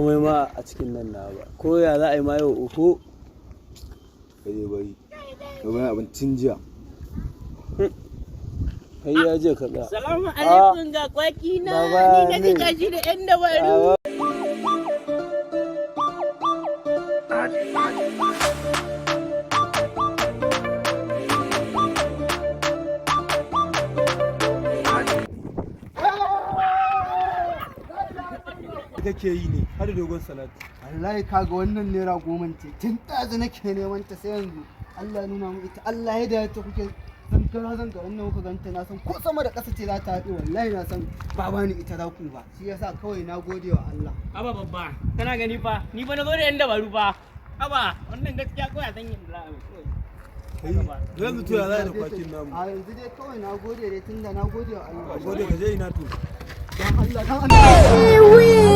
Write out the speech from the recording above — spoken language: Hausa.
Komai ma a cikin nan na ba. Ko ya za a yi ma yau, oho. Ka je bari. Ka bani abincin jiya. Kai ya je ka tsaya. Salamu alaikum, ga kwaki na. Baba ni na ne. jika shi da 'yan dabaru. Kake yi ne har dogon salati. Wallahi kaga wannan ₦10 ce, tun ɗazu nake neman ta, sai yanzu Allah ya nuna mu ita. Allah ya da ta kuke zankara zankaran nan kuka ganta, na san ko sama da ƙasa ce za ta haɗe. Wallahi na san ba bani ita za ku ba, shi yasa kawai na gode wa Allah. Aba babba, kana gani fa, ni fa na zo da 'yan dabaru fa. Aba, wannan gaskiya kawai a san yin da za a yi kawai. Kai, yanzu to ya za a yi da kwakin namu? A yanzu dai kawai na gode dai, tunda na gode wa Allah. Gode, ka je ina to? Dan Allah, dan Allah.